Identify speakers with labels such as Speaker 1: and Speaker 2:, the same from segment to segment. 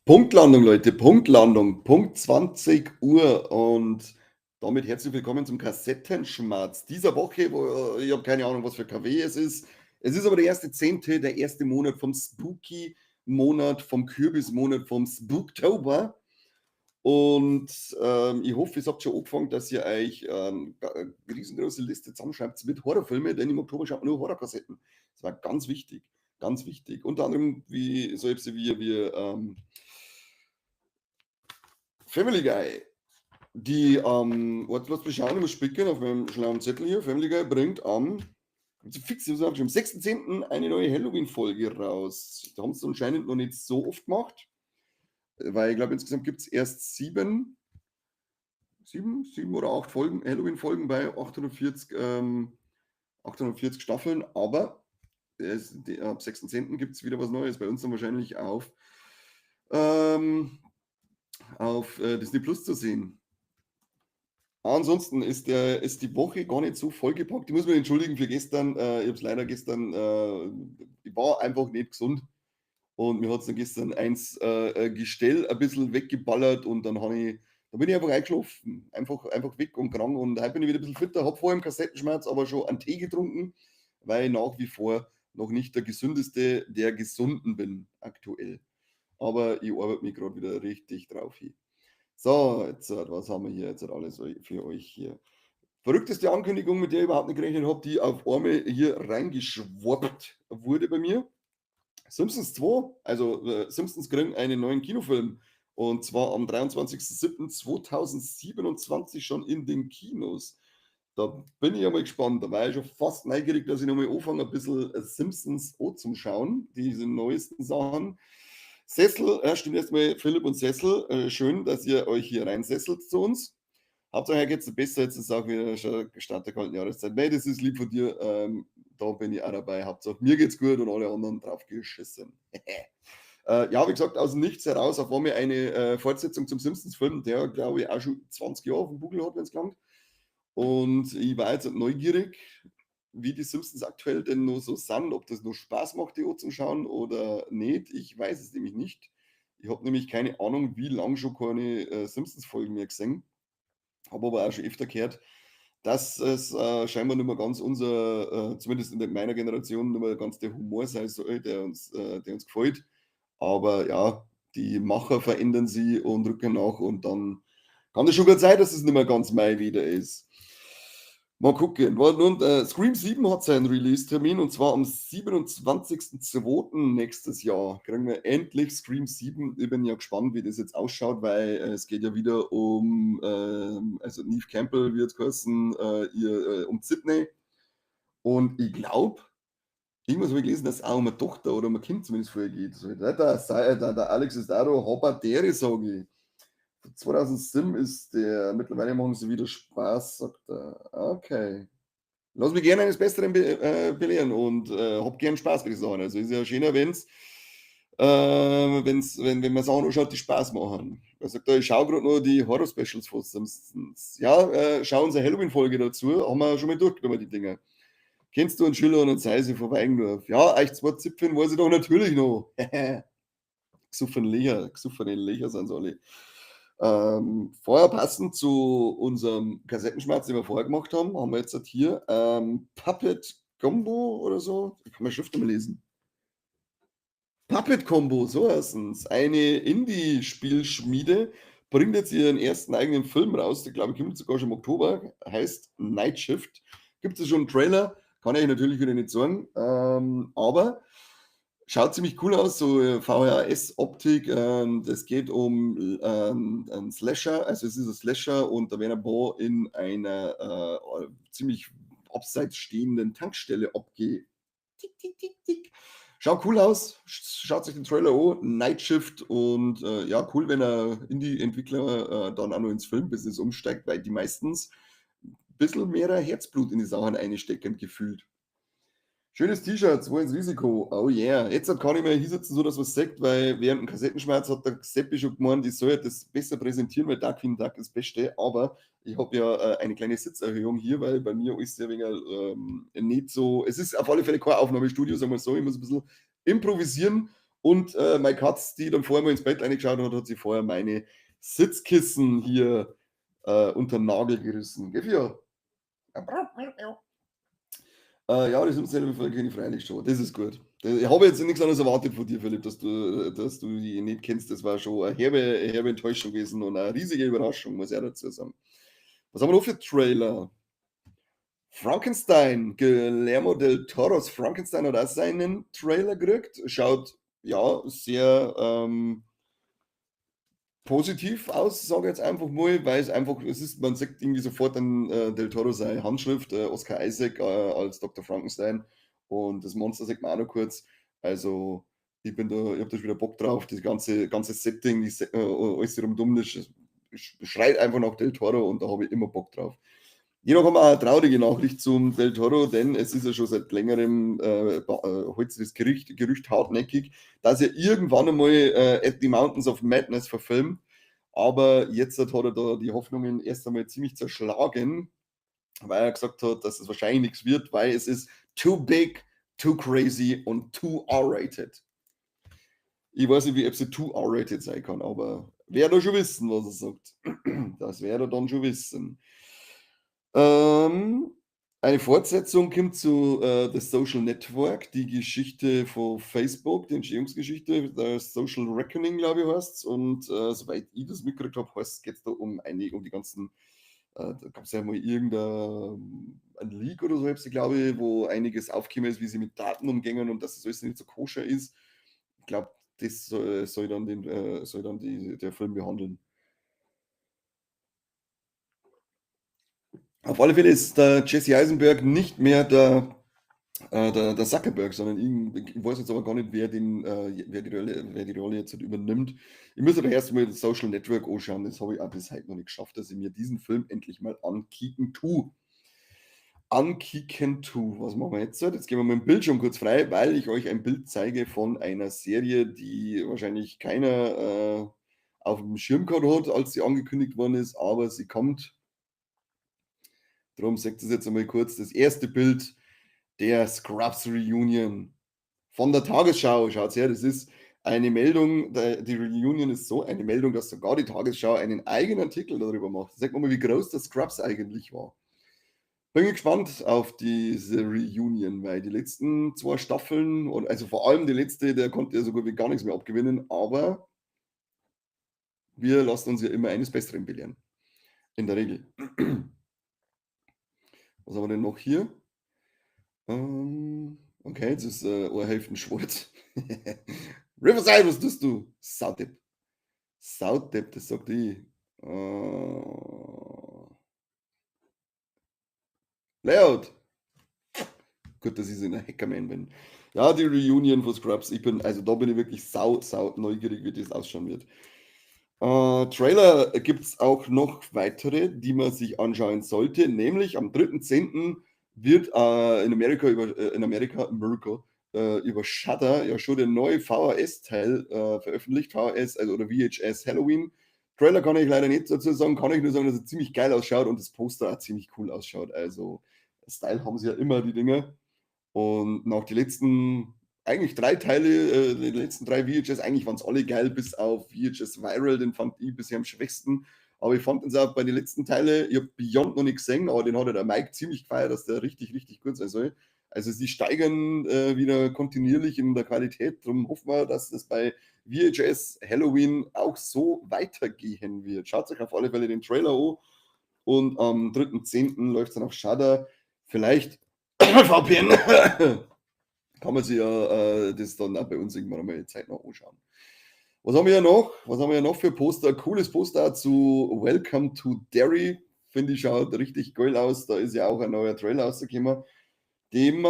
Speaker 1: Punktlandung, Leute, Punktlandung, Punkt 20 Uhr und damit herzlich willkommen zum Kassettenschmatz dieser Woche, wo ich habe keine Ahnung, was für KW es ist. Es ist aber der erste Zehnte, der erste Monat vom Spooky-Monat, vom Kürbismonat, vom Spooktober. Und ich hoffe, ihr habt schon angefangen, dass ihr euch eine riesengroße Liste zusammenschreibt mit Horrorfilmen, denn im Oktober schaut man nur Horrorkassetten. Das war ganz wichtig, ganz wichtig. Unter anderem, wie so wie Family Guy, die, warte, lass mich schauen, ich muss spicken auf meinem schlauen Zettel hier. Family Guy bringt am, fix, ich am 6.10. eine neue Halloween-Folge raus. Da haben sie anscheinend noch nicht so oft gemacht, weil ich glaube, insgesamt gibt es erst sieben oder acht Folgen, Halloween-Folgen bei 840 Staffeln, aber ab 6.10. gibt es wieder was Neues. Bei uns dann wahrscheinlich auf Disney Plus zu sehen. Ansonsten ist die Woche gar nicht so vollgepackt. Ich muss mich entschuldigen für gestern. Ich habe es leider gestern, ich war einfach nicht gesund. Und mir hat es dann gestern eins Gestell ein bisschen weggeballert und dann da bin ich einfach eingeschlafen. Einfach weg und krank. Und heute bin ich wieder ein bisschen fitter. Hab vorher im Kassettenschmerz aber schon einen Tee getrunken, weil ich nach wie vor noch nicht der gesündeste der Gesunden bin aktuell. Aber ich arbeite mich gerade wieder richtig drauf hin. So, jetzt, was haben wir hier jetzt alles für euch hier? Verrückteste Ankündigung, mit der ich überhaupt nicht gerechnet habe, die auf einmal hier reingeschwappt wurde bei mir. Simpsons 2, also Simpsons kriegen einen neuen Kinofilm. Und zwar am 23.07.2027 schon in den Kinos. Da bin ich einmal gespannt. Da war ich schon fast neugierig, dass ich nochmal anfange, ein bisschen Simpsons anzuschauen, diese neuesten Sachen. Sessel, ja, stimmt erstmal, Philipp und Sessel, schön, dass ihr euch hier reinsesselt zu uns. Hauptsache, geht es besser, jetzt ist auch wieder schon Start der kalten Jahreszeit. Nee, das ist lieb von dir, da bin ich auch dabei. Hauptsache, mir geht's gut und alle anderen drauf geschissen. Ja, wie gesagt, aus dem Nichts heraus auf einmal eine Fortsetzung zum Simpsons-Film, der, glaube ich, auch schon 20 Jahre auf dem Buckel hat, wenn es gelangt. Und ich war jetzt neugierig, wie die Simpsons aktuell denn noch so sind, ob das noch Spaß macht, die zum Schauen oder nicht. Ich weiß es nämlich nicht. Ich habe nämlich keine Ahnung, wie lange schon keine Simpsons-Folgen mehr gesehen. Habe aber auch schon öfter gehört, dass es scheinbar nicht mehr ganz unser, zumindest in meiner Generation, nicht mehr ganz der Humor sein soll, der uns gefällt. Aber ja, die Macher verändern sie und rücken nach und dann kann es schon gut sein, dass es nicht mehr ganz mein wieder ist. Mal gucken. Und Scream 7 hat seinen Release-Termin und zwar am 27.02. nächstes Jahr. Kriegen wir endlich Scream 7. Ich bin ja gespannt, wie das jetzt ausschaut, weil es geht ja wieder um, also Neve Campbell wird es heißen, um Sydney. Und ich glaube, irgendwas habe ich gelesen, dass es auch um eine Tochter oder um ein Kind zumindest vorher geht. So, der Alex ist auch da, Habadere, sage ich. 2007 ist der, mittlerweile machen sie wieder Spaß, sagt er. Okay. Lass mich gerne eines Besseren belehren und hab gern Spaß bei den Sachen. Also ist ja schöner, wenn man Sachen anschaut, die Spaß machen. Er sagt, ich schaue gerade noch die Horror-Specials von Simpsons. Ja, schau unsere Halloween-Folge dazu, haben wir schon mal durchgenommen, die Dinger. Kennst du einen Schiller und einen Seise von Weigendorf? Ja, euch zwei Zipfeln weiß ich doch natürlich noch. Gesoffene Lecher, gesoffene Lecher sind sie alle. Vorher passend zu unserem Kassettenschmerz, den wir vorher gemacht haben, haben wir jetzt halt hier Puppet Combo oder so. Ich kann meine Schrift nicht mehr lesen. Puppet Combo, so heißt es. Eine Indie-Spielschmiede bringt jetzt ihren ersten eigenen Film raus. Der, glaube ich, kommt sogar schon im Oktober. Heißt Night Shift. Gibt es schon einen Trailer? Kann ich natürlich wieder nicht sagen. Aber schaut ziemlich cool aus, so VHS-Optik. Es geht um einen Slasher, also es ist ein Slasher und da werden ein paar in einer ziemlich abseits stehenden Tankstelle abge. Tick, tick, tick, tick. Schaut cool aus, schaut sich den Trailer an, Night Shift und ja, cool, wenn ein Indie-Entwickler dann auch noch ins Filmbusiness umsteigt, weil die meistens ein bisschen mehr Herzblut in die Sachen einstecken, gefühlt. Schönes T-Shirt, zwei ins Risiko. Oh yeah. Jetzt kann ich mir hinsetzen, so dass was sagt, weil während dem Kassettenschmerz hat der Seppi schon gemeint, ich soll das besser präsentieren, weil Darkwing Duck ist das Beste. Aber ich habe ja eine kleine Sitzerhöhung hier, weil bei mir ist ja wegen nicht so. Es ist auf alle Fälle kein Aufnahmestudio, sagen wir so. Ich muss ein bisschen improvisieren. Und meine Katz, die dann vorher mal ins Bett reingeschaut hat, hat sich vorher meine Sitzkissen hier unter den Nagel gerissen. Gell, Fia? Ja, die Simpsons-Folge kenne ich freilich schon. Das ist gut. Ich habe jetzt nichts anderes erwartet von dir, Philipp, dass du die nicht kennst. Das war schon eine herbe, herbe Enttäuschung gewesen und eine riesige Überraschung, muss ich auch dazu sagen. Was haben wir noch für Trailer? Frankenstein, Guillermo del Toros Frankenstein hat auch seinen Trailer gekriegt. Schaut ja sehr positiv aus, sage ich jetzt einfach mal, weil es einfach, es ist, man sieht irgendwie sofort dann del Toro seine Handschrift, Oscar Isaac als Dr. Frankenstein und das Monster sieht man auch noch kurz. Also ich habe da schon wieder Bock drauf, das ganze Setting, alles rundum, das schreit einfach nach del Toro und da habe ich immer Bock drauf. Jedoch haben wir auch eine traurige Nachricht zum del Toro, denn es ist ja schon seit längerem hält sich das Gerücht hartnäckig, dass er irgendwann einmal At the Mountains of Madness verfilmt. Aber jetzt hat er da die Hoffnungen erst einmal ziemlich zerschlagen, weil er gesagt hat, dass es wahrscheinlich nichts wird, weil es ist too big, too crazy und too R-rated. Ich weiß nicht, wie ob sie too R-rated sein kann, aber wer da schon wissen, was er sagt. Das werde er dann schon wissen. Eine Fortsetzung kommt zu The Social Network, die Geschichte von Facebook, die Entstehungsgeschichte, The Social Reckoning, glaube ich, heißt. Und soweit ich das mitgekriegt habe, geht es da um die ganzen, da gab es ja mal irgendein ein Leak oder so, glaube ich, wo einiges aufgekommen ist, wie sie mit Daten umgehen und dass das alles nicht so koscher ist. Ich glaube, das soll dann der Film behandeln. Auf alle Fälle ist der Jesse Eisenberg nicht mehr der Zuckerberg, sondern ich weiß jetzt aber gar nicht, wer die Rolle jetzt halt übernimmt. Ich muss aber erst mal das Social Network anschauen, das habe ich auch bis heute noch nicht geschafft, dass ich mir diesen Film endlich mal ankicken tue. Ankicken tu. Was machen wir jetzt? Jetzt gehen wir mal den Bildschirm kurz frei, weil ich euch ein Bild zeige von einer Serie, die wahrscheinlich keiner auf dem Schirm gehabt hat, als sie angekündigt worden ist, aber sie kommt. Darum seht ihr jetzt einmal kurz das erste Bild der Scrubs Reunion von der Tagesschau. Schaut her, das ist eine Meldung, die Reunion ist so eine Meldung, dass sogar die Tagesschau einen eigenen Artikel darüber macht. Sagt mal, wie groß das Scrubs eigentlich war. Bin gespannt auf diese Reunion, weil die letzten zwei Staffeln, und also vor allem die letzte, der konnte ja so gut wie gar nichts mehr abgewinnen, aber wir lassen uns ja immer eines Besseren belehren. In der Regel. Was haben wir denn noch hier? Okay, jetzt ist eine Hälfte schwarz. Riverside, was tust du? Saudepp. Saudepp, das sagt ich. Layout. Gut, dass ich so ein Hackerman bin. Ja, die Reunion von Scrubs. Also da bin ich wirklich sau, sau neugierig, wie das ausschauen wird. Trailer gibt es auch noch weitere, die man sich anschauen sollte. Nämlich am 3.10. wird in Amerika über Shudder ja schon der neue VHS-Teil veröffentlicht. VHS, also oder VHS Halloween. Trailer kann ich leider nicht dazu sagen, kann ich nur sagen, dass er ziemlich geil ausschaut und das Poster auch ziemlich cool ausschaut. Also Style haben sie ja immer, die Dinger. Und nach die letzten, eigentlich drei Teile, die letzten drei VHS, eigentlich waren es alle geil, bis auf VHS Viral, den fand ich bisher am schwächsten. Aber ich fand es auch bei den letzten Teilen, ich habe Beyond noch nicht gesehen, aber den hat ja der Mike ziemlich gefeiert, dass der richtig, richtig gut sein soll. Also sie steigern wieder kontinuierlich in der Qualität. Darum hoffen wir, dass das bei VHS Halloween auch so weitergehen wird. Schaut euch auf alle Fälle den Trailer an. Und am 3.10. läuft es dann auf Shudder. Vielleicht VPN kann man sich ja das dann auch bei uns irgendwann einmal zeitnah anschauen. Was haben wir ja noch? Was haben wir ja noch für Poster? Cooles Poster zu Welcome to Derry. Finde ich, schaut richtig geil aus. Da ist ja auch ein neuer Trailer rausgekommen, in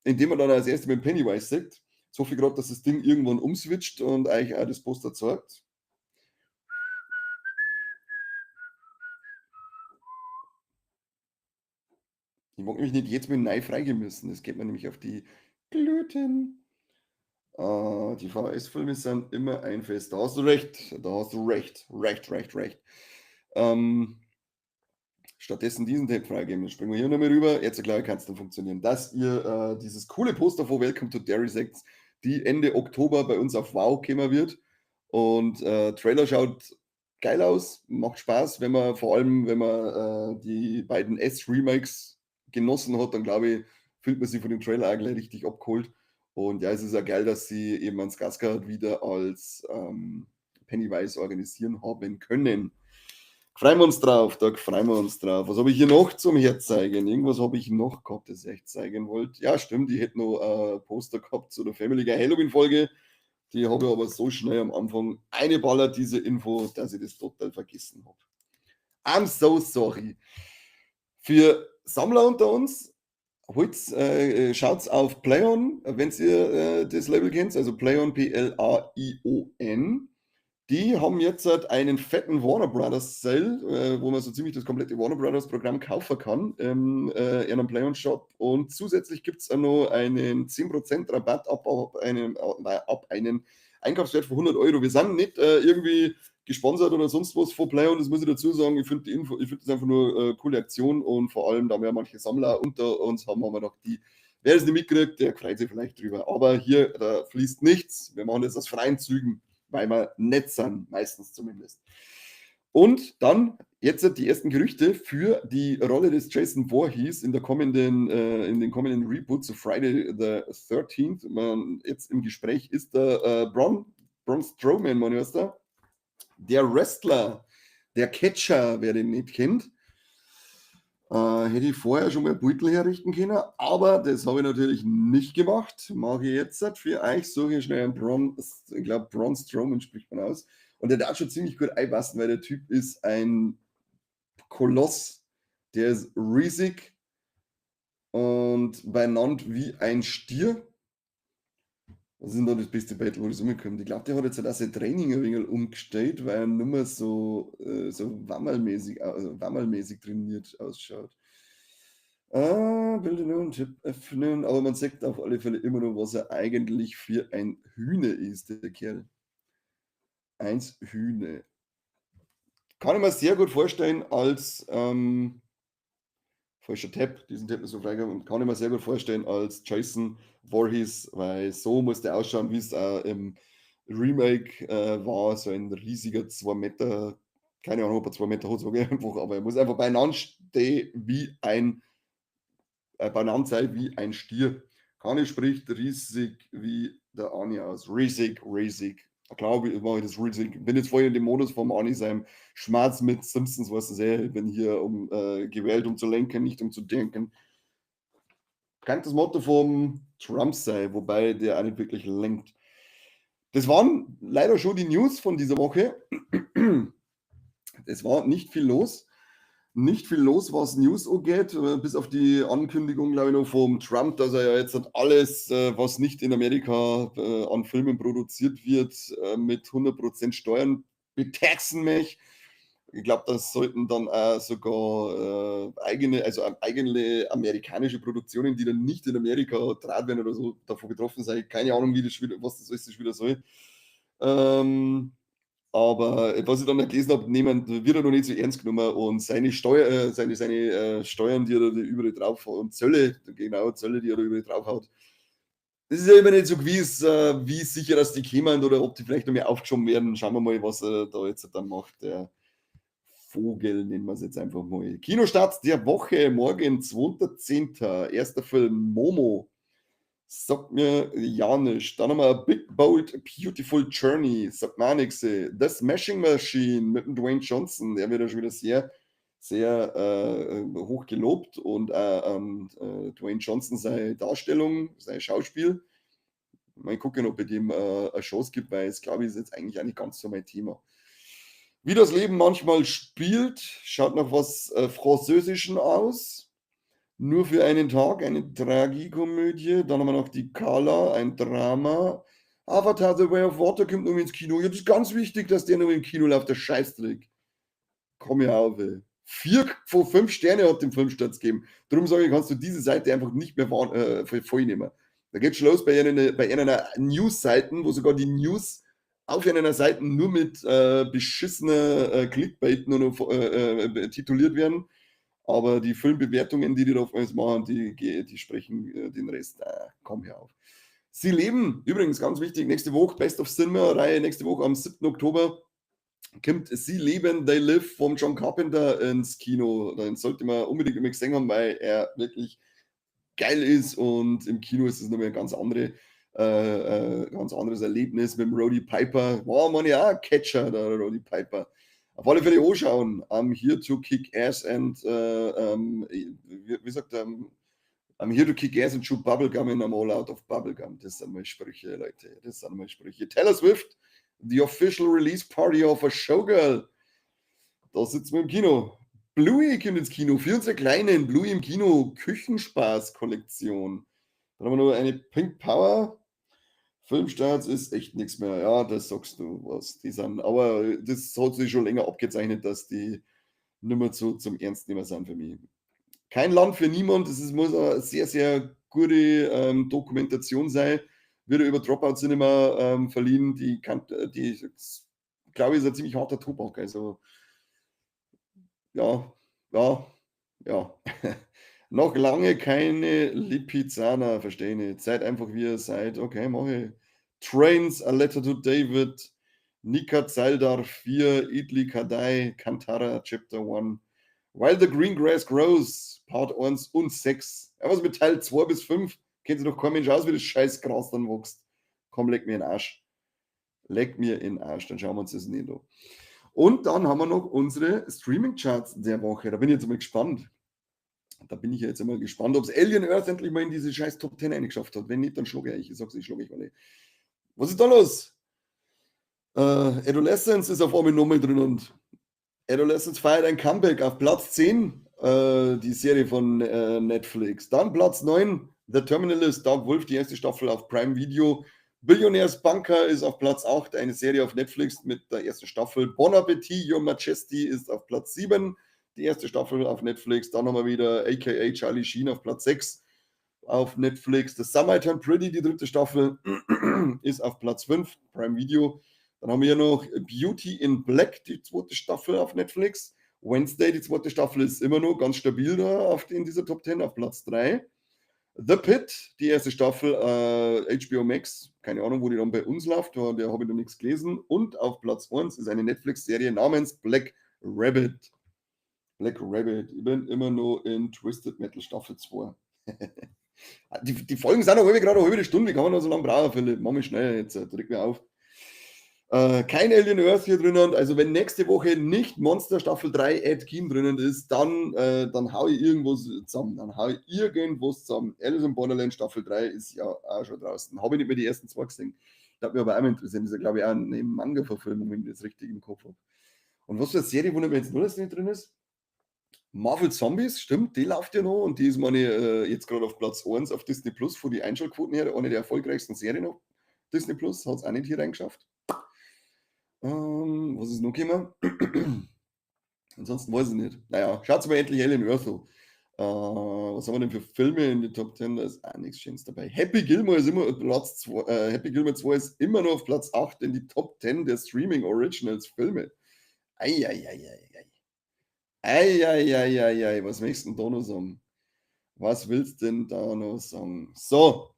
Speaker 1: dem man dann als erstes mit Pennywise sieht. Jetzt hoffe ich gerade, dass das Ding irgendwann umswitcht und eigentlich auch das Poster zeigt. Ich mag nämlich nicht jetzt mit neu freigeben müssen. Das geht mir nämlich auf die Gluten. Die VHS-Filme sind immer ein Fest. Da hast du recht. Da hast du recht. Recht, recht, recht. Stattdessen diesen Tab freigeben. Dann springen wir hier nochmal rüber. Jetzt, glaube ich, kann es dann funktionieren, dass ihr dieses coole Poster von Welcome to Derry seht. Die Ende Oktober bei uns auf Wow kommen wird. Und Trailer schaut geil aus, macht Spaß, wenn man vor allem, wenn man die beiden S-Remakes genossen hat, dann glaube ich, fühlt man sich von dem Trailer auch gleich richtig abgeholt. Und ja, es ist ja geil, dass sie eben einen Skarsgård wieder als Pennywise organisieren haben können. Freuen wir uns drauf, da freuen wir uns drauf. Was habe ich hier noch zum Herzeigen? Irgendwas habe ich noch gehabt, das ich euch zeigen wollte. Ja, stimmt, ich hätte noch Poster gehabt zu der Family Guy Halloween-Folge. Die habe ich aber so schnell am Anfang eineballert, diese Info, dass ich das total vergessen habe. I'm so sorry. Für Sammler unter uns, schaut's auf Plaion, wenn ihr das Label kennt, also Plaion, Plaion. Die haben jetzt halt einen fetten Warner Brothers Sale, wo man so ziemlich das komplette Warner Brothers Programm kaufen kann in einem Plaion Shop. Und zusätzlich gibt es auch noch einen 10% Rabatt ab einem Einkaufswert von 100 Euro. Wir sind nicht irgendwie gesponsert oder sonst was von Plaion, das muss ich dazu sagen. Ich finde die Info, ich finde das einfach nur coole Aktion und vor allem, da wir manche Sammler unter uns haben, haben wir noch die. Wer es nicht mitkriegt, der freut sich vielleicht drüber. Aber hier, da fließt nichts. Wir machen das aus freien Zügen, weil wir nett sind, meistens zumindest. Und dann jetzt die ersten Gerüchte für die Rolle des Jason Voorhees in den kommenden Reboot zu Friday the 13th. Jetzt im Gespräch ist der Braun Strowman, man heißt der. Der Wrestler, der Catcher, wer den nicht kennt. Hätte ich vorher schon mal ein Beutel herrichten können, aber das habe ich natürlich nicht gemacht. Mache ich jetzt für euch, suche ich schnell einen Braun, ich glaube, Braun Strowman spricht man aus. Und der darf schon ziemlich gut einpassen, weil der Typ ist ein Koloss. Der ist riesig und beinand wie ein Stier. Was ist denn da das beste Bild, wo das umgekommen? Ich glaube, der hat jetzt auch sein Training ein wenig umgestellt, weil er nicht mehr so wammerlmäßig, also wammerlmäßig trainiert ausschaut. Ah, Bilder nur einen Tipp öffnen, aber man sieht auf alle Fälle immer noch, was er eigentlich für ein Hühne ist, der Kerl. Eins Hühne. Kann ich mir sehr gut vorstellen als falscher Tab, diesen Tab ist so freigegeben, kann ich mir sehr gut vorstellen als Jason Voorhees, weil so muss der ausschauen, wie es auch im Remake war, so ein riesiger 2 Meter, keine Ahnung, ob er 2 Meter hat, sage ich einfach, aber er muss einfach beieinander stehen wie ein, beieinander sein wie ein Stier. Kani spricht riesig wie der Ani aus. Riesig, riesig. Klar mache ich das riesig. Bin jetzt voll in dem Modus vom Ani seinem Schmerz mit Simpsons, weißt du eh, ich bin hier um gewählt, um zu lenken, nicht um zu denken. Kann das Motto vom Trump sein, wobei der auch nicht wirklich lenkt. Das waren leider schon die News von dieser Woche. Es war nicht viel los. Nicht viel los, was News angeht, bis auf die Ankündigung, glaube ich, noch vom Trump, dass er ja jetzt alles, was nicht in Amerika an Filmen produziert wird, mit 100% Steuern betaxen möchte. Ich glaube, das sollten dann auch sogar eigene, also eigene amerikanische Produktionen, die dann nicht in Amerika gedreht werden oder so, davon betroffen sein. Keine Ahnung, wie das wieder, was das alles wieder soll. Aber was ich dann gelesen habe, niemand wird er noch nicht so ernst genommen und seine Steuern, die er da überall drauf und Zölle, genau, Zölle, die er da überall draufhaut. Das ist ja immer nicht so gewiss, wie sicher, dass die kommen oder ob die vielleicht noch mehr aufgeschoben werden. Schauen wir mal, was er da jetzt dann macht. Der Vogel nennen wir es jetzt einfach mal. Kinostart der Woche, morgen, 2.10. Erster Film Momo. Sagt mir ja nichts. Dann haben wir Big Bold Beautiful Journey. Sagt mir auch nichts. The Smashing Machine mit dem Dwayne Johnson. Der wird ja schon wieder sehr, sehr hoch gelobt und Dwayne Johnson seine Darstellung, sein Schauspiel. Mal gucken, ob es dem eine Chance gibt, weil es, glaube ich, ist jetzt eigentlich auch nicht ganz so mein Thema. Wie das Leben manchmal spielt, schaut nach was Französischen aus. Nur für einen Tag, eine Tragikomödie. Dann haben wir noch die Carla, ein Drama. Avatar: The Way of Water kommt noch ins Kino. Ja, das ist ganz wichtig, dass der noch im Kino läuft, der Scheißdreck. Komm hier auf, ey. 4 von 5 Sterne hat dem Film gegeben. Darum sage ich, kannst du diese Seite einfach nicht mehr voll nehmen. Da geht schon los bei einer News-Seiten, wo sogar die News auf einer Seite nur mit beschissener Clickbait nur noch tituliert werden. Aber die Filmbewertungen, die die da oftmals machen, die sprechen den Rest. Komm, hör auf. Sie leben, übrigens ganz wichtig, nächste Woche, Best of Cinema-Reihe, nächste Woche am 7. Oktober kommt Sie leben, They Live vom John Carpenter ins Kino. Den sollte man unbedingt immer gesehen haben, weil er wirklich geil ist und im Kino ist es nochmal ein ganz anderes Erlebnis mit dem Roddy Piper. War man ja auch Catcher, der Roddy Piper. Auf alle Fälle anschauen. I'm here to kick ass and, wie sagt er, I'm here to kick ass and chew bubblegum and I'm all out of bubblegum. Das sind mal Sprüche, Leute. Das sind mal Sprüche. Taylor Swift, the official release party of a Showgirl. Da sitzen wir im Kino. Bluey kommt ins Kino. Für unsere Kleinen. Bluey im Kino. Küchenspaß-Kollektion. Dann haben wir noch eine Pink Power. Filmstarts ist echt nichts mehr. Ja, das sagst du was. Die sind, aber das hat sich schon länger abgezeichnet, dass die nicht mehr so zum Ernstnehmen sind für mich. Kein Land für niemand. Das ist, muss eine sehr, sehr gute Dokumentation sein. Wird über Dropout Cinema verliehen. Die, glaube ich, ist ein ziemlich harter Tobak. Also, ja. Noch lange keine Lipizzaner, verstehe ich nicht. Seid einfach, wie ihr seid. Okay, mache ich. Trains, A Letter to David, Nika Zaldar 4, Idli Kadai, Kantara, Chapter 1. While the Green Grass Grows, Part 1 und 6. Ja, was mit Teil 2 bis 5? Kennt sich doch kein Mensch aus, wie das scheiß Gras dann wächst. Komm, leck mir in den Arsch. Leck mir in den Arsch, dann schauen wir uns das nicht an. Und dann haben wir noch unsere Streaming-Charts der Woche. Da bin ich jetzt mal gespannt. Da bin ich jetzt einmal gespannt, ob es Alien Earth endlich mal in diese scheiß Top 10 eingeschafft hat. Wenn nicht, dann schlage ich euch. Ich sag's, ich schlage euch alle. Was ist da los? Adolescence ist auf einmal nochmal drin und Adolescence feiert ein Comeback auf Platz 10, die Serie von Netflix. Dann Platz 9, The Terminal List, Dark Wolf, die erste Staffel auf Prime Video. Billionaires Bunker ist auf Platz 8, eine Serie auf Netflix mit der ersten Staffel. Bon Appetit, Your Majesty ist auf Platz 7, die erste Staffel auf Netflix. Dann haben wir wieder AKA Charlie Sheen auf Platz 6 auf Netflix. The Summer I Turned Pretty, die dritte Staffel, ist auf Platz 5, Prime Video. Dann haben wir hier noch Beauty in Black, die zweite Staffel auf Netflix. Wednesday, die zweite Staffel, ist immer noch ganz stabil da in dieser Top 10 auf Platz 3. The Pitt, die erste Staffel, HBO Max, keine Ahnung, wo die dann bei uns läuft, da habe ich noch nichts gelesen. Und auf Platz 1 ist eine Netflix-Serie namens Black Rabbit. Black Rabbit. Ich bin immer noch in Twisted Metal Staffel 2. Die Folgen sind noch gerade eine halbe Stunde, wie kann man noch so lange brauchen, Philipp? Mach mich schnell jetzt, drück mir auf. Kein Alien Earth hier drinnen. Also, wenn nächste Woche nicht Monster Staffel 3 Ed Gein drinnen ist, dann hau ich irgendwas zusammen. Dann hau ich irgendwas zusammen. Alice in Borderland Staffel 3 ist ja auch schon draußen. Habe ich nicht mehr die ersten zwei gesehen. Das mich aber auch mal interessieren. Das ist ja, glaube ich, auch eine Manga-Verfilmung, wenn ich das richtig im Kopf habe. Und was für eine Serie, wundert mich jetzt nur, dass die nicht drin ist? Marvel Zombies, stimmt, die läuft ja noch und die ist meine jetzt gerade auf Platz 1 auf Disney Plus von die Einschaltquoten her, eine der erfolgreichsten Serien auf Disney Plus, hat es auch nicht hier reingeschafft. Was ist noch gekommen? Ansonsten weiß ich nicht. Naja, schaut mal endlich Alien Earth an. Was haben wir denn für Filme in den Top 10? Da ist auch nichts Schönes dabei. Happy Gilmore ist immer Platz 2, Happy Gilmore 2 ist immer noch auf Platz 8 in die Top 10 der Streaming Originals Filme. Eieieiei. Eieieiei, was möchtest du denn da noch sagen? Was willst du denn da noch sagen? So,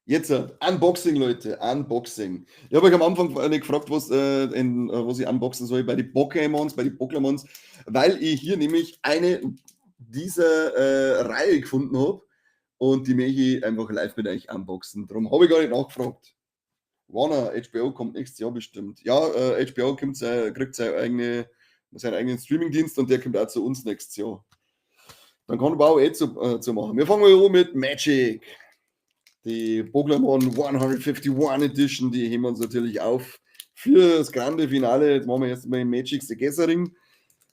Speaker 1: Jetzt Unboxing, Leute, Unboxing. Ich habe euch am Anfang nicht gefragt, was ich unboxen soll bei den Pokémons, bei den Pokémons, weil ich hier nämlich eine dieser Reihe gefunden habe und die möchte ich einfach live mit euch unboxen. Darum habe ich gar nicht nachgefragt. Warner, HBO kommt nächstes Jahr bestimmt. Ja, HBO kriegt seinen eigenen Streamingdienst und der kommt auch zu uns nächstes Jahr. Dann kann man auch eh zu machen. Wir fangen mal an mit Magic. Die Pokémon 151 Edition, die heben wir uns natürlich auf für das grande Finale. Jetzt machen wir erst mal Magic the Gathering.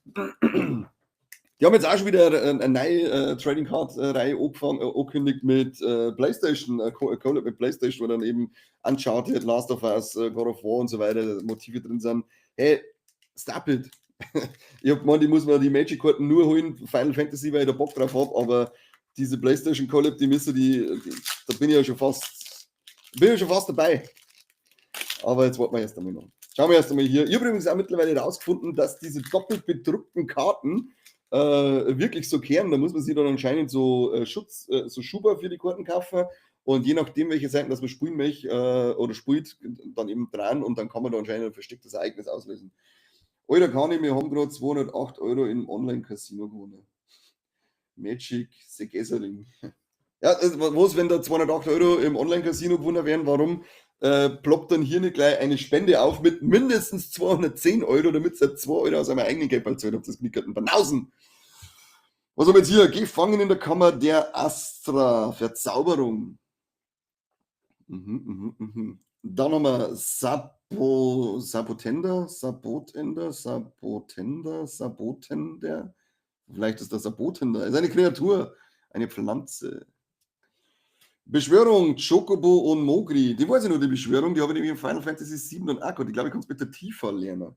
Speaker 1: Die haben jetzt auch schon wieder eine neue Trading Card Reihe angekündigt mit PlayStation, Collab mit PlayStation, wo dann eben Uncharted, Last of Us, God of War und so weiter Motive drin sind. Hey, stop it! Ich hab gemeint, ich muss mir die Magic-Karten nur holen, Final Fantasy, weil ich da Bock drauf habe, aber diese PlayStation Collab, die müssen die, da bin ich schon fast dabei. Aber jetzt warten wir erst einmal noch. Schauen wir erst einmal hier. Ich habe übrigens auch mittlerweile rausgefunden, dass diese doppelt bedruckten Karten wirklich so kehren. Da muss man sich dann anscheinend so Schutz, so Schuber für die Karten kaufen. Und je nachdem, welche Seiten das man spielen möchte oder spielt, dann eben dran und dann kann man da anscheinend ein verstecktes Ereignis auslösen. Alter Kani, wir haben gerade 208 Euro im Online-Casino gewonnen. Magic the Gathering. Ja, was, wenn da 208 Euro im Online-Casino gewonnen werden, warum ploppt dann hier nicht gleich eine Spende auf mit mindestens 210 Euro, damit ihr 2 Euro aus eurem eigenen Geld bezahlt habt, das knickert ein Banausen. Was haben wir jetzt hier? Gefangen in der Kammer der Astra. Verzauberung. Dann haben wir Sabotender, Sabotender, Sabotender, Sabotender. Vielleicht ist das Sabotender. Ist eine Kreatur, eine Pflanze. Beschwörung, Chocobo und Mogri. Die weiß ich nur, die Beschwörung, die habe ich nämlich in Final Fantasy 7 und 8. Ich glaube, ich kann es mit der Tifa lernen.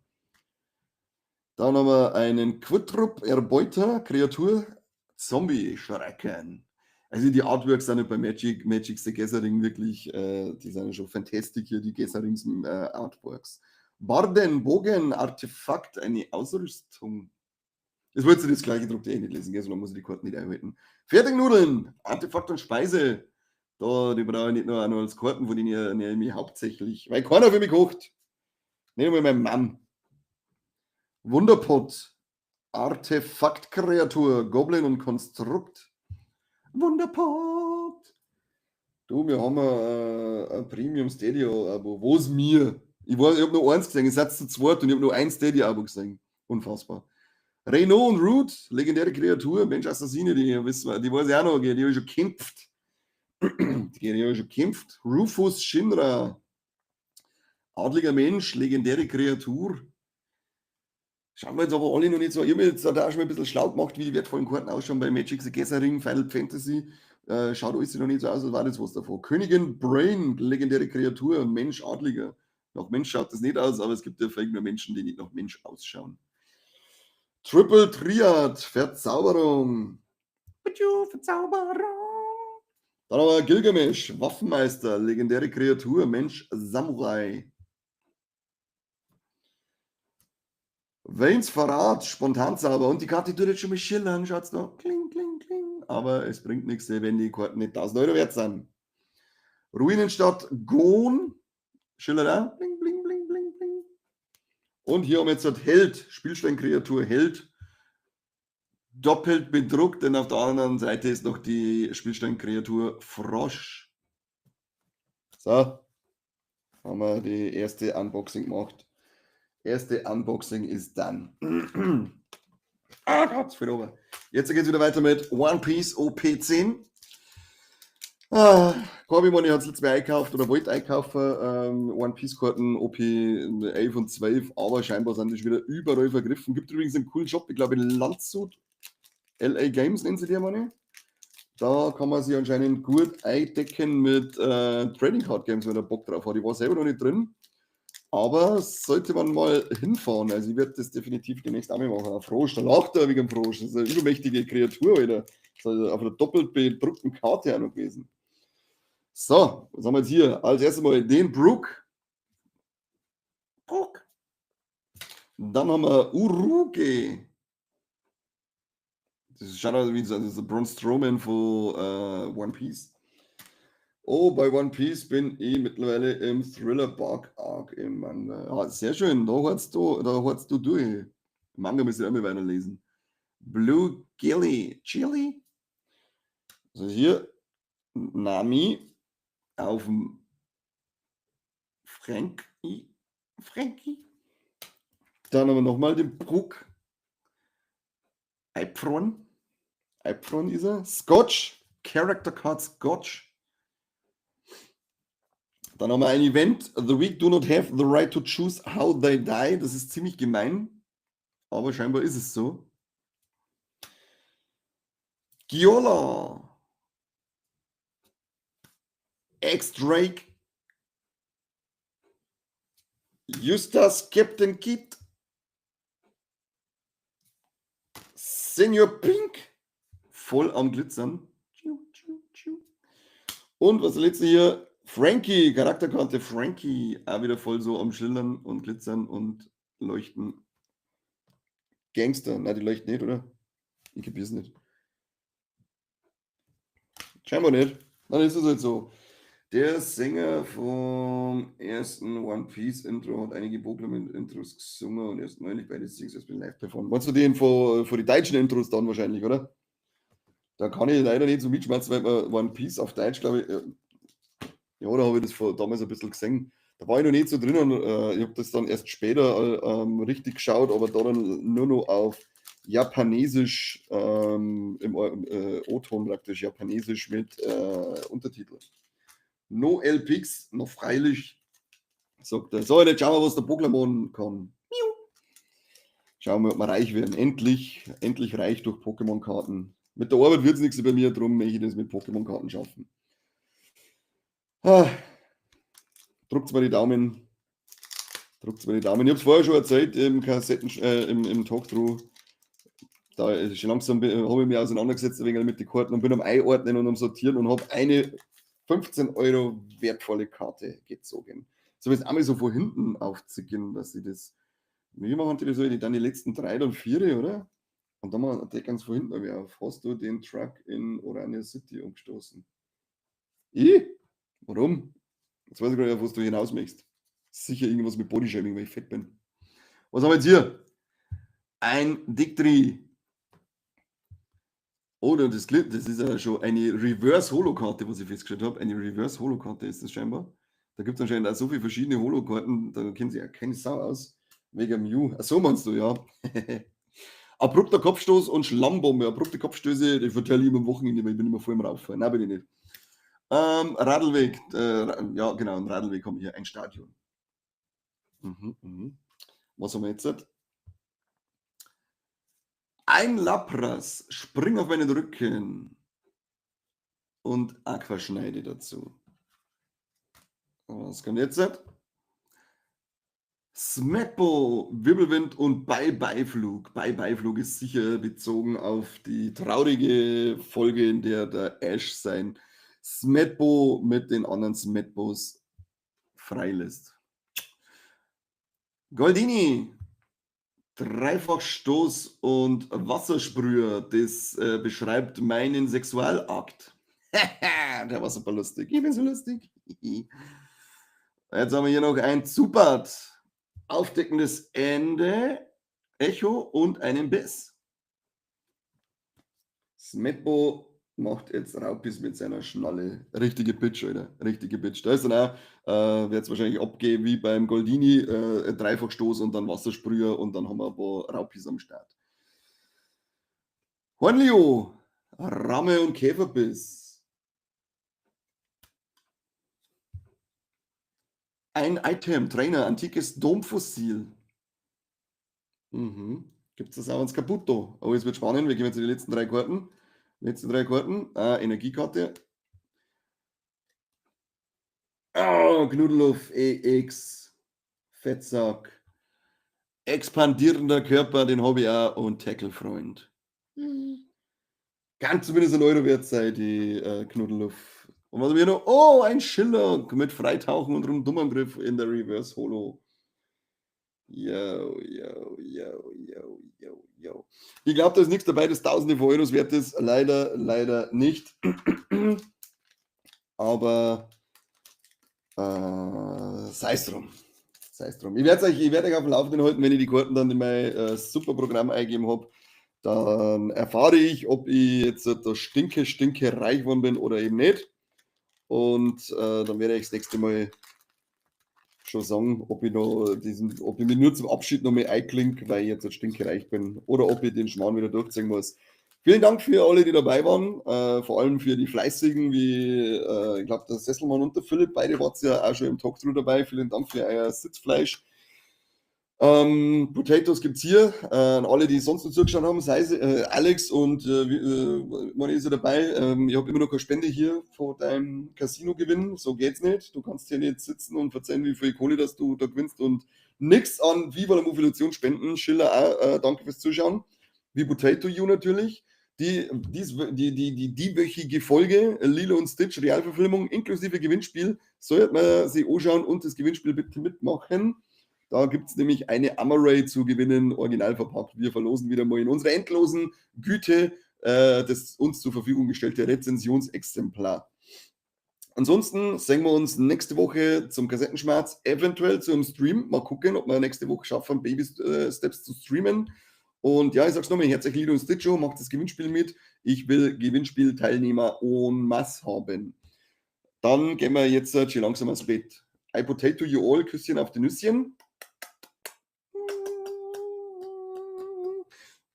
Speaker 1: Dann haben wir einen Quitrup, Erbeuter, Kreatur, Zombie-Schrecken. Also die Artworks sind ja bei Magic the Gathering wirklich, die sind ja schon fantastic hier, die Gatherings Artworks. Barden, Bogen, Artefakt, eine Ausrüstung. Das wollte das gleiche gedruckte eh nicht lesen, gell? So lange muss ich die Karten nicht einhalten. Fertignudeln, Artefakt und Speise. Da, die brauche ich nicht nur auch noch als Karten, von denen ich ernähre ich mich hauptsächlich. Weil keiner für mich kocht. Nicht einmal mein Mann. Wunderpot, Artefaktkreatur, Goblin und Konstrukt. Wunderpot. Du, wir haben ein Premium Stadia-Abo. Wo ist mir? Ich weiß, ich habe nur eins gesehen, ihr seid zu zweit und ich habe nur ein Stadia-Abo gesehen. Unfassbar. Reynaud und Root, legendäre Kreatur, Mensch, Assassine, die wissen wir, die weiß ich auch noch, die habe ich schon gekämpft. Die habe ich schon gekämpft. Rufus Shinra, adliger Mensch, legendäre Kreatur. Schauen wir jetzt aber alle noch nicht so. Ich habe mir jetzt da auch schon mal ein bisschen schlau gemacht, wie die wertvollen Karten ausschauen bei Magic the Gathering, Final Fantasy. Schaut alles noch nicht so aus, als war das was davor. Königin Brain, legendäre Kreatur, Mensch, Adliger. Nach Mensch schaut das nicht aus, aber es gibt ja vielleicht nur Menschen, die nicht nach Mensch ausschauen. Triple Triad, Verzauberung. Verzauberung. Dann haben wir Gilgamesh, Waffenmeister, legendäre Kreatur, Mensch, Samurai. Waynes Verrat, Spontanzauber und die Karte tut jetzt schon mal schillern, schaut's da. Kling, kling, kling. Aber es bringt nichts, wenn die Karten nicht 1000 Euro wert sind. Ruinenstadt Gon, schillert auch. Bling, bling, bling, bling, bling. Und hier haben wir jetzt halt Held, Spielsteinkreatur Held. Doppelt bedruckt, denn auf der anderen Seite ist noch die Spielsteinkreatur Frosch. So, haben wir die erste Unboxing gemacht. Erste Unboxing ist done. Ah Gott, fällt over. Jetzt geht's wieder weiter mit One Piece OP10. Ah, Corby Money hat es letztes Mal einkauft oder wollte einkaufen. One Piece Karten OP 11 und 12, aber scheinbar sind die schon wieder überall vergriffen. Gibt übrigens einen coolen Shop, ich glaube in Landshut. LA Games nennen sie die, Money. Da kann man sich anscheinend gut eindecken mit Trading Card Games, wenn er Bock drauf hat. Ich war selber noch nicht drin. Aber sollte man mal hinfahren, also ich werde das definitiv demnächst auch mal machen. Ein Frosch, da lacht er wegen dem Frosch. Das ist eine übermächtige Kreatur, Alter. Das ist auf einer doppelt bedruckten Karte auch noch gewesen. So, was haben wir jetzt hier? Als erstes mal den Brook. Brook. Dann haben wir Uruge. Das schaut aus wie so, das ist der Braun Strowman von One Piece. Oh, bei One Piece bin ich mittlerweile im Thriller Bark Arc im Manga. Ja, sehr schön, da hortst du durch. Manga müsst ihr immer weiterlesen. Blue Gilly. Chili? Also hier Nami auf dem Frankie. Frankie. Dann haben wir nochmal den Brook. Eipfron. Eipfron ist er. Scotch. Character Card Scotch. Dann haben wir ein Event. The weak do not have the right to choose how they die. Das ist ziemlich gemein. Aber scheinbar ist es so. Giola. Ex-Drake. Justas Captain Kid. Senior Pink. Voll am Glitzern. Und was ist das letzte hier? Frankie, Charakterkarte Frankie, auch wieder voll so am Schillern und Glitzern und Leuchten. Gangster, nein, die leuchten nicht, oder? Ich kapier's nicht. Scheinbar nicht. Dann ist es halt so. Der Sänger vom ersten One Piece Intro hat einige Pokémon-Intros gesungen und erst neulich bei den Sings erst live performt. Meinst du den von die deutschen Intros dann wahrscheinlich, oder? Da kann ich leider nicht so mitschmerzen, weil man One Piece auf Deutsch, glaube ich, ja, da habe ich das vor, damals ein bisschen gesehen. Da war ich noch nicht so drin und ich habe das dann erst später richtig geschaut, aber da dann nur noch auf Japanesisch, im O-Ton praktisch, Japanesisch mit Untertitel. No LPX, noch freilich, sagt er. So, jetzt schauen wir, was der Pokémon kann. Schauen wir, ob wir reich werden. Endlich, endlich reich durch Pokémon-Karten. Mit der Arbeit wird es nichts bei mir, darum möchte ich das mit Pokémon-Karten schaffen. Ah, drückt mir die Daumen. Drückt mir die Daumen. Ich habe es vorher schon erzählt im Kassetten, im Talkthrough. Da ist schon langsam habe ich mich auseinandergesetzt ein wenig mit den Karten und bin am Einordnen und am Sortieren und habe eine 15 Euro wertvolle Karte gezogen. So jetzt einmal so von hinten aufziehen, dass ich das. Wie machen die das so? Die dann die letzten drei, dann vier, oder? Und dann mal die ganz von hinten auf. Hast du den Truck in Orania City umgestoßen? Ich? Warum? Jetzt weiß ich gar nicht, auf was du hinaus möchtest. Sicher irgendwas mit Bodyshaming, weil ich fett bin. Was haben wir jetzt hier? Ein Dictri. Oh, das ist ja schon eine Reverse-Holo-Karte, was ich festgestellt habe. Eine Reverse-Holo-Karte ist das scheinbar. Da gibt es anscheinend auch so viele verschiedene Holo-Karten, da kennen sich ja keine Sau aus. Wegen Mew. Ach so meinst du, ja. Abrupter Kopfstoß und Schlammbombe. Abrupte Kopfstöße, die verteile ich immer am Wochenende, weil ich bin immer voll im Rauffahren. Nein, bin ich nicht. Radlweg, ja genau, ein Radlweg haben wir hier, ein Stadion. Was haben wir jetzt? Ein Lapras, spring auf meinen Rücken und Aquaschneide dazu. Was kommt jetzt? Smetbo, Wirbelwind und Bye-Bye-Flug. Bye-Bye-Flug ist sicher bezogen auf die traurige Folge, in der der Ash sein Smetbo mit den anderen Smetbos freilässt. Goldini, Dreifachstoß und Wassersprüher, das beschreibt meinen Sexualakt. Der war super lustig. Ich bin so lustig. Jetzt haben wir hier noch ein Zubat. Aufdeckendes Ende, Echo und einen Biss. Smetbo macht jetzt Raupis mit seiner Schnalle. Richtige Bitch, Alter. Richtige Bitch. Da ist dann auch, wird es wahrscheinlich abgehen wie beim Goldini, Dreifachstoß und dann Wassersprüher und dann haben wir ein paar Raupis am Start. Hornlio, Ramme und Käferbiss. Ein Item, Trainer, antikes Domfossil. Gibt es das auch ans Kaputo? Oh, es wird spannend. Wir gehen jetzt in die letzten drei Karten. Letzte drei Karten. Energiekarte. Oh, Knuddeluff, EX. Fettsack. Expandierender Körper, den habe ich auch. Und Tackle-Freund. Kann zumindest ein Euro wert sein, die Knuddeluff. Und was haben wir noch? Oh, ein Schiller mit Freitauchen und Rundumangriff in der Reverse Holo. Yo, yo, yo, yo, yo, yo. Ich glaube, da ist nichts dabei, das Tausende von Euros wert ist. Leider, leider nicht. Aber sei es drum. Sei es drum. Ich werde euch auf dem Laufenden halten, wenn ich die Karten dann in mein super Programm eingegeben habe. Dann erfahre ich, ob ich jetzt da stinke reich geworden bin oder eben nicht. Und dann werde ich das nächste Mal schon sagen, ob ich noch diesen, ob ich mich nur zum Abschied noch mal einklinke, weil ich jetzt stinkereich bin, oder ob ich den Schmarrn wieder durchziehen muss. Vielen Dank für alle, die dabei waren, vor allem für die Fleißigen, wie ich glaube, der Sesselmann und der Philipp, beide waren ja auch schon im Talkthrough dabei. Vielen Dank für euer Sitzfleisch. Potatoes gibt es hier, an alle, die sonst noch zugeschaut haben, sei es Alex und Moni ist ja dabei. Ich habe immer noch keine Spende hier vor deinem Casino-Gewinn, so geht's nicht. Du kannst hier nicht sitzen und verzeihen, wie viel Kohle dass du da gewinnst und nix an Viva la Motivation spenden. Schiller auch, danke fürs Zuschauen. Wie Potato You natürlich. Die wöchige Folge Lilo und Stitch Realverfilmung inklusive Gewinnspiel sollte man sich anschauen und das Gewinnspiel bitte mitmachen. Da gibt es nämlich eine Amaray zu gewinnen, original verpackt. Wir verlosen wieder mal in unserer endlosen Güte das uns zur Verfügung gestellte Rezensionsexemplar. Ansonsten sehen wir uns nächste Woche zum Kassettenschmerz, eventuell zum Stream. Mal gucken, ob wir nächste Woche schaffen, Baby Steps zu streamen. Und ja, ich sag's nochmal, herzlich Lilo und Stitcho, macht das Gewinnspiel mit. Ich will Gewinnspielteilnehmer en masse haben. Dann gehen wir jetzt schon langsam ins Bett. I potato you all, Küsschen auf die Nüsschen.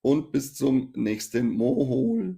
Speaker 1: Und bis zum nächsten Mal.